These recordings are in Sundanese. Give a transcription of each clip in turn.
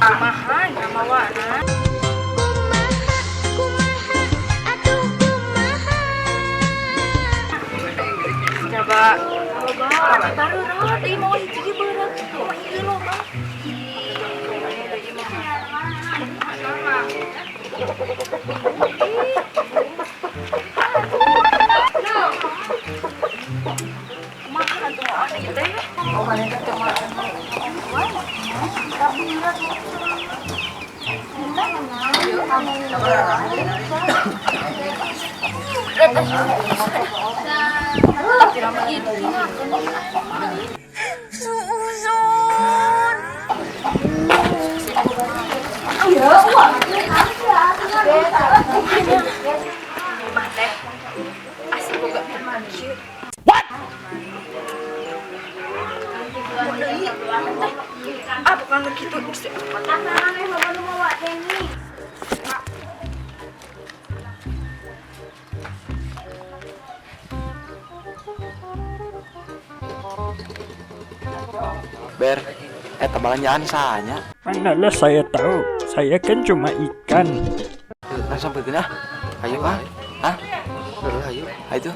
Kumaha nya mawana? Kumaha, kumaha, atuh kumaha. Coba loba baru ieu mau hiji ge berat. Kumaha ieu loba? Kumaha atuh mawana ieu teh? Suuzon. Mah teh asik boga teman kieu. What? Ah, bukan begitu. Ber, eta balanjaan saha nya? Manalah saya tahu, saya kan cuma ikan. Langsung sampeurkeun ah. Ayo ah. Hah? Heuh, ayo. Ayo tuh.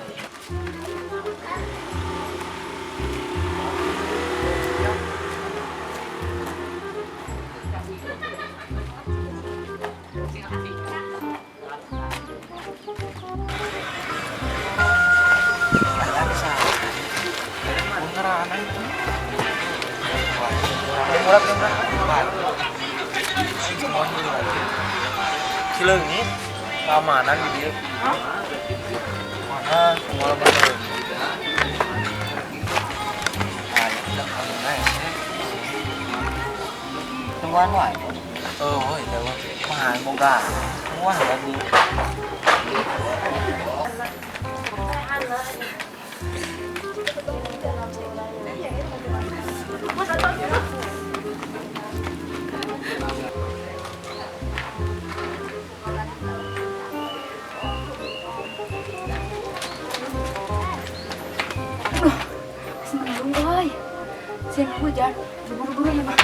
Cileungit keamanan di dia. Mana semua bener. Tungguan wae. Oh, itu mah mah boga. Wah, lagi. Seneng euy. Sieun hujan, buru-buru ya mah.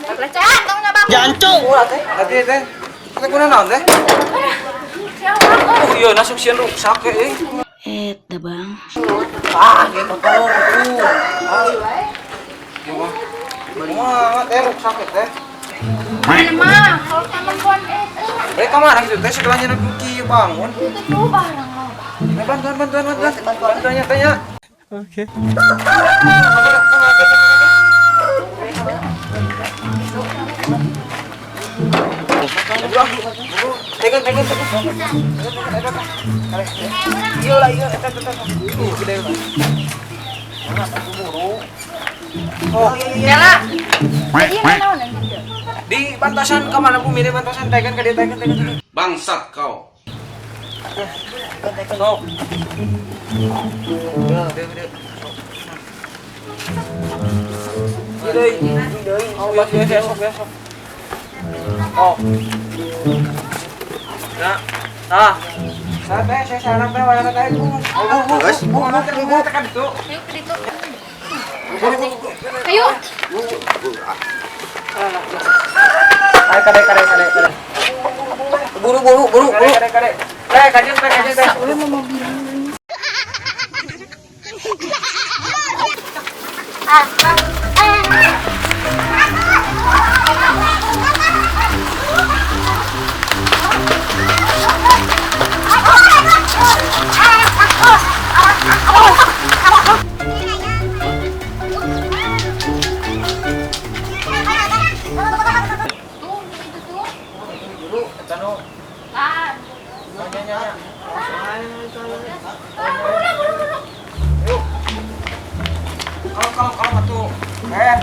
Pelecehan tong nya Bang. Jancung. Tadi teh. Teh kuna naon teh? Oh iya, nasuk sieun ruksak euy. Eta bang. Ah, gitu tuh. Ah. Wah, teh ruksak teh. Mana mah, kalau telepon Mereka mana gitu teh sekelahnya nak kieu bangun. itu barang loba. Nah, bantuan bantuan bantuan. Bantuannya tanya. Oke. Tekan tekan tekan. Iya lah iya eta eta. Gede lah. Mana aku buru. Oh, Kela. Jadi naon nanti? Di bantasan ke mana bumi di bantasan tekan ke dia tekan tekan. Bangsat kau. Sok. Gede gede. Gede gede. Oh, iya iya sok ya sok. Oh. Nah, ah. Saya teh, saya sarang teh, wayang teh. Terus, bu, tekan itu. Ayo ke ditu. Ayo. Ayo kade kade kade kade. Buru buru buru buru. Kade kade. Teh kajian teh kajian teh. Tuh, itu tuh. Buru, eta nu. Ah. Nya nya. Buru, buru, buru. Yuk. Kalau kalau kalau atuh. Eh.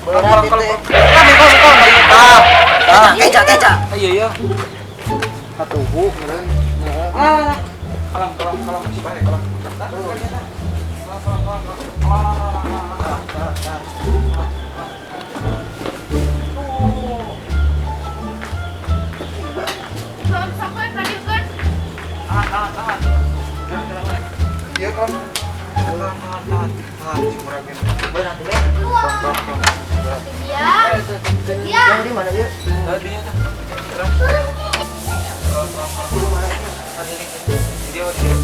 Kalau kalau kalau. Kalau kalau kalau. Tah. Tah. Keca keca. Iya iya. Katuhu meureun. Ah. Kalam kalam kalam si balik kalam. Tah, tah, tah. Kalam kalam kalam. Tah, tah, tah. Sampai tadi kan. Ah, ah, Tahan. Iya kan? Tahan, tahan, tahan. Tahan, si murah gini. Berat deh. Tong, tong, tong. Berat. Ya. Ya. Di mana dia? Tadi ya, terus. Dia, dia.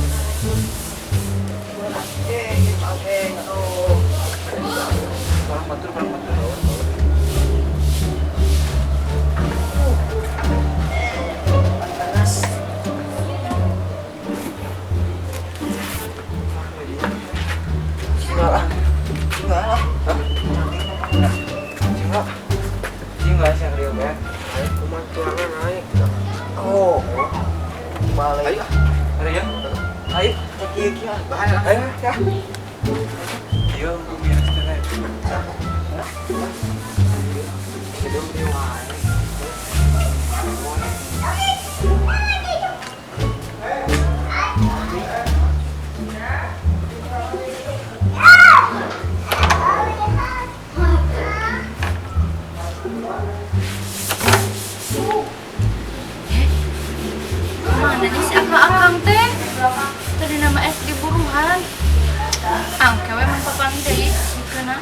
Eh, aduh. Barang batur, barang batur. Panas. Enggak lah. Enggak lah. Hah? Cuma, cuma sih yang real ya. Naik kumaha tulangna naik. Oh. Balik. Ayo, ada ya? Ayo, Cek ieu kieu. Bahaya. Ayo, ya. Iya, biasa teh. Hidup di wae. Mana nih si akang-akang teh? Tadi nama es diburuhan. Angke we mun papanggih deui dikeuna.